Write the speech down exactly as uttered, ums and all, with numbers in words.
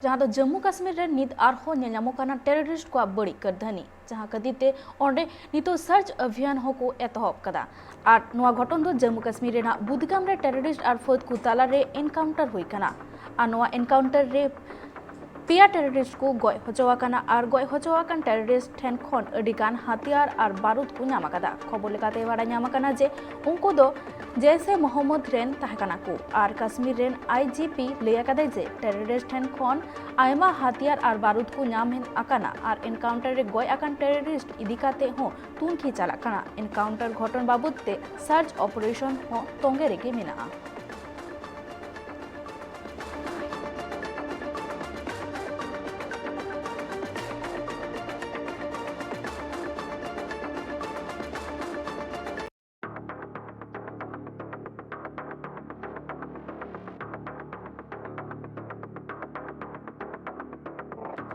ᱡᱟᱦᱟᱸ ᱫᱚ ᱡᱟᱹᱢᱢᱩ ᱠᱟᱥᱢᱤᱨ ᱨᱮ ᱱᱤᱛ ᱟᱨᱦᱚᱸ ᱧᱮᱞ ᱧᱟᱢᱚᱜ ᱠᱟᱱᱟ ᱴᱮᱨᱚᱨᱤᱥᱴ ᱠᱚᱣᱟᱜ ᱵᱟᱹᱲᱤᱡ ᱠᱟᱹᱨᱫᱷᱟᱹᱱᱤ, ᱡᱟᱦᱟᱸ ᱠᱷᱟᱹᱛᱤᱨ ᱛᱮ ᱚᱸᱰᱮ ᱱᱤᱛᱚᱜ ᱥᱟᱨᱪ ᱚᱵᱷᱤᱭᱟᱱ ᱦᱚᱸᱠᱚ ᱮᱛᱚᱦᱚᱵ ᱠᱟᱫᱟ᱾ ᱟᱨ ᱱᱚᱣᱟ ᱜᱷᱚᱴᱚᱱ ᱫᱚ ᱡᱟᱹᱢᱢᱩ ᱠᱟᱥᱢᱤᱨ ᱨᱮᱱᱟᱜ ᱵᱩᱫᱜᱟᱢ ᱨᱮ ᱴᱮᱨᱚᱨᱤᱥᱴ ᱟᱨ ᱯᱷᱟᱹᱫ ᱠᱚ ᱛᱟᱞᱟᱨᱮ ᱮᱱᱠᱟᱣᱩᱱᱴᱟᱨ ᱦᱩᱭ ᱠᱟᱱᱟ᱾ ᱟᱨ ᱱᱚᱣᱟ ᱮᱱᱠᱟᱣᱩᱱᱴᱟᱨ ᱨᱮ ᱯᱮᱭᱟ ᱴᱮᱨᱚᱨᱤᱥᱴ ᱠᱚ ᱜᱚᱡ ᱦᱚᱪᱚ ᱟᱠᱟᱱᱟ ᱟᱨ ᱜᱚᱡ ᱦᱚᱪᱚ ᱟᱠᱟᱱ ᱴᱮᱨᱚᱨᱤᱥᱴ ᱴᱷᱮᱱ ᱠᱷᱚᱱ ᱟᱹᱰᱤ ᱜᱟᱱ ᱦᱟᱛᱤᱭᱟᱨ ᱟᱨ ᱵᱟᱨᱩᱫ ᱠᱚ ᱧᱟᱢ ᱟᱠᱟᱫᱟ᱾ ᱠᱷᱚᱵᱚᱨ ᱞᱮᱠᱟᱛᱮ ᱵᱟᱲᱟᱭ ᱧᱟᱢ ᱟᱠᱟᱱᱟ ᱡᱮ ᱩᱱᱠᱩ ᱫᱚ ᱡᱮᱭᱥᱮ ᱢᱚᱦᱚᱢᱢᱚᱫ ᱨᱮᱱ ᱛᱟᱦᱮᱸ ᱠᱟᱱᱟ ᱠᱚ ᱟᱨ ᱠᱟᱥᱢᱤᱨ ᱨᱮᱱ ᱟᱭ ᱡᱤ ᱯᱤ ᱞᱟᱹᱭ ᱟᱠᱟᱫᱟᱭ ᱡᱮ ᱴᱮᱨᱚᱨᱤᱥᱴ ᱴᱷᱮᱱ ᱠᱷᱚᱱ ᱟᱭᱢᱟ ᱦᱟᱛᱤᱭᱟᱨ ᱟᱨ ᱵᱟᱨᱩᱫ ᱠᱚ ᱧᱟᱢ ᱟᱠᱟᱱᱟ ᱟᱨ ᱮᱱᱠᱟᱣᱩᱱᱴᱟᱨ ᱨᱮ ᱜᱚᱡ ᱟᱠᱟᱱ ᱴᱮᱨᱚᱨᱤᱥᱴ ᱤᱫᱤ ᱠᱟᱛᱮ ᱦᱚᱸ ᱛᱩᱱᱠᱷᱤ ᱪᱟᱞᱟᱜ ᱠᱟᱱᱟ᱾ ᱮᱱᱠᱟᱣᱩᱱᱴᱟᱨ ᱜᱷᱚᱴᱚᱱ ᱵᱟᱵᱚᱫ ᱛᱮ ᱥᱟᱨᱪ ᱚᱯᱟᱨᱮᱥᱚᱱ ᱦᱚᱸ ᱛᱚᱸᱜᱮ ᱨᱮᱜᱮ ᱢᱮᱱᱟᱜᱼᱟ᱾